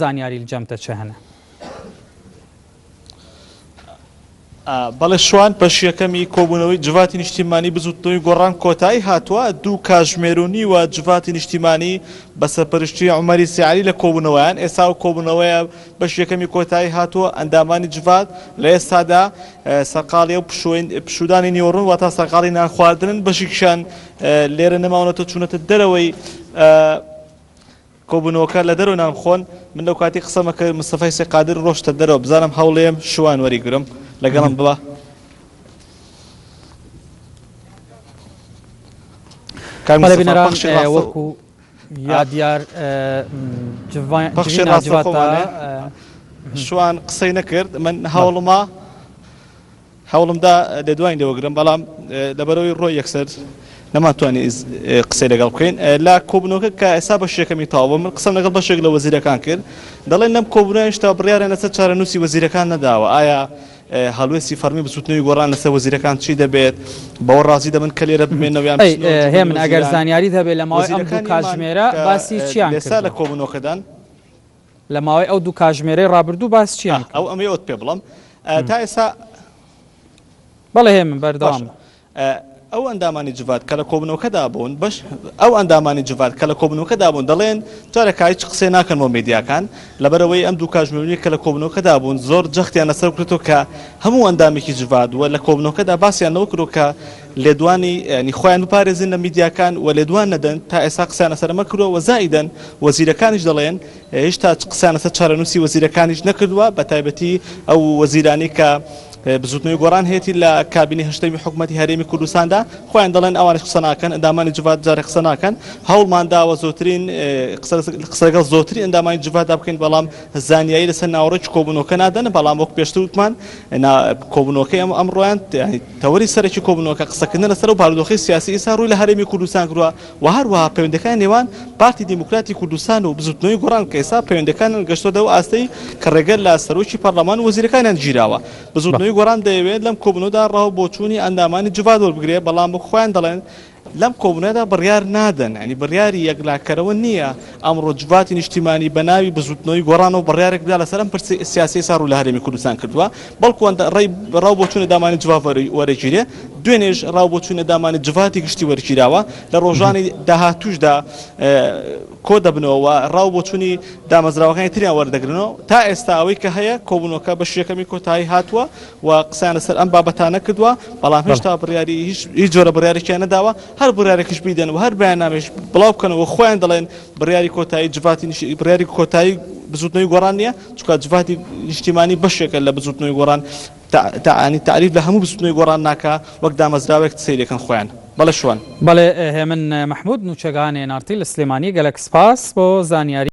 زانیاری لجەم تە چ هەنە؟ بەڵێ شوان، بەشی یەکەمی کۆبوونەوەی جڤاتی نیشتیمانی بزووتنەوەی گۆڕان کۆتایی هاتووە، دوو کاژمێر و نیوە جڤاتی نیشتیمانی بە سەرپەرشتی عومەری سیعری لە کۆبوونەوەیان، ئێستا ئەو کۆبوونەوەیە بەشی یەکەمی کۆتایی هاتووە، ئەندامانی جڤات لە ئێستادا سەرقاڵی ئەو پشوودانی نیوەڕۆن واتا سەرقاڵی نان خواردنن، بەشێکیشیان لێرە نەماونەتەوە چوونەتە دەرەوەی کۆبوونەوەکە لە دەرەوە نان بخۆن، من لەو کاتی قسەمە کرد مستەفای سەی قادر ڕۆشتە دەرەوە بزانم هەوڵێم شوان وەریگرم لەگەڵم ببە. کاک بەڵێ مستەفا بینەران پەخشی ڕاستە وەکو یا دیار پەخشی جڤینا جڤاتا ڕاستەخۆمانێ شوان قسەی نەکرد من هەوڵما هەوڵم دا لێدوانی لێ وەگرم بەڵام لەبەرئەوەی ڕۆی یەکسەر نەمانتوانی قسەی لەگەڵ بکەین لە کۆبوونەوەکە کە ئێستا بەش یەکەمی تەواو بوو من قسەم لەگەڵ بەشێک لە وەزیرەکان کرد دەڵێن لەم کۆبوونەوە هێشتا بڕیاریان لەسەر چارەنووسی وەزیرەکان نەداوە ئایا هەڵوێستی فەرمی بزوتنەوەی گۆڕان لەسەر وەزیرەکان چی دەبێت بەوە ڕازی دەبن کە لێرە بمێنەوە یان ئەی بچنەوە جوگەی هێمن ئەگەر وەزیران زانیاریت هەبێ لە ماوەی ئەم دوو وەزیرەکانی ئەمان کاتژمێرە کە باسی چیان لێستا لە کردووە؟ کۆبوونەوەکەدان لە ماوەی ئەو دوو کاژمێرەی ڕابردوو باس چیان ئەو کردووە؟ ئەمەی ئەوت پێ بڵم تا ئێستا بەڵێ هێمن بەردەوام باشە بە. ئەو ئەندامانی جڤات کە لە کۆبوونەوەکەدا بوون بەش ئەو ئەندامانی جڤات کە لە کۆبوونەوەکەدا بوون دەڵێن جارێکا هیچ قسەی ناکەن بۆ میدیاکان لەبەرئەوەی ئەم دوو کاژمێرەی کە لە کۆبوونەوەکەدا بوون زۆر جەختیان لەسەر کردەوە کە هەموو ئەندامێکی جڤات و لە کۆبوونەوەکەدا باسیان لەوە کردووە کە لێدوانی یانی خۆیان بپارێزن لە میدیاکان و لێدوان نەدەن تا ئێستا قسەیان لەسەر ئەمە کردووە و زائیدەن وەزیرەکانیش دەڵێن هێشتا قسەیان لەسەر چارەنووسی وەزیرەکانیش نەکردووە بەتایبەتی ئەو وەزیرانەی کە بزوتنەوەی گۆڕان هەیەتی لە کابینەی هەشتەمی حکومەتی هەرێمی کوردستاندا خۆیان دەڵێن ئەوانیش قسە ناکەن ئەندامانی جڤات جارێ قسە ناکەن هەوڵمان داوە زۆترین قسە لەگەڵ زۆترین ئەندامانی جڤاتدا بکەین بەڵام زانیاری لەسەر ناوەڕۆکی کۆبوونەوەکە نادەن بەڵام وەک پێشتر وتمان کۆبوونەوەکەی ئەم ئەمڕۆیان تەوەری سەرەکی کۆبوونەوەکە قسەکردنە لەسەر ئەو بارودۆخی سیاسی ئێستا ڕووی لە هەرێمی کوردستان کردووە و هەروەها پەیوەندەکانی نێوان پارتی دیموکراتی کوردستان و بزوتنەوەی گۆڕان کە ئێستا پەیوەندەکانیان گەشتۆتە ئەو ئاستەی کە ڕێگە لە سەرۆکی پەرلەمان و وەزیرەکانیان گیراوە. بزوتنەوەی گۆڕان دەیەوێت لەم کۆبونەوەدا ڕا و بۆچوونی ئەندامانی جڤات وەربگرێت، بەڵام وەک خۆیان دەڵێن لەم کۆبونەوەدا بڕیار نادەن، یانی بڕیاری یەکلاکەرەوە نییە ئەمڕۆ جڤاتی نیشتیمانی بە ناوی بزوتنەوەی گۆڕانەوە بڕیارێک بدا لەسەر ئەم پرسی سیاسیەی ئێستا ڕووی لە هەرێمی کوردستان کردووە، بەڵکو ڕێی ڕا و بۆچوونی ئەندامانی جڤات وەرەگیرێ، دوێنێش ڕا و بۆچوونی ئەندامانی جڤاتی گشتی وەرگیراوە، لە ڕۆژانی داهاتووشدا کۆ دەبنەوە و ڕا و بۆچوونی دامەزراوەکانی تریان وەردەگرنەوە. تا ئێستا ئەوەی کە هەیە کۆبوونەوەکە بەشی یەکەمی کۆتایی هاتووە و قسەیان لەسەر ئەم بابەتانە کردووە، بەڵام هێشتا بڕیاری هیچ هیچ جۆرە بڕیارێکیان نەداوە، هەر بڕیارێکیش بیدەن و هەر بەیاننامەیش بڵاو بکەنەوە خۆیان دەڵێن بڕیاری کۆتایی جڤاتی بڕیاری کۆتایی بزووتنەوەی گۆڕان نییە، چونکە جڤاتی نیشتیمانی بەشێکە لە بزووتنەوەی گۆڕان، تەعنی تەعریف لە هەموو بزوتنەوەی گۆڕان ناکا وەک دامەزراوەیەک سەیرێکەن خۆیان. بەڵێ شوان. بەڵێ هێمن مەحمود نوچەگان ئێن ئاڕ تی لە سلێمانی گەلەک سپاس بۆ زانیاری.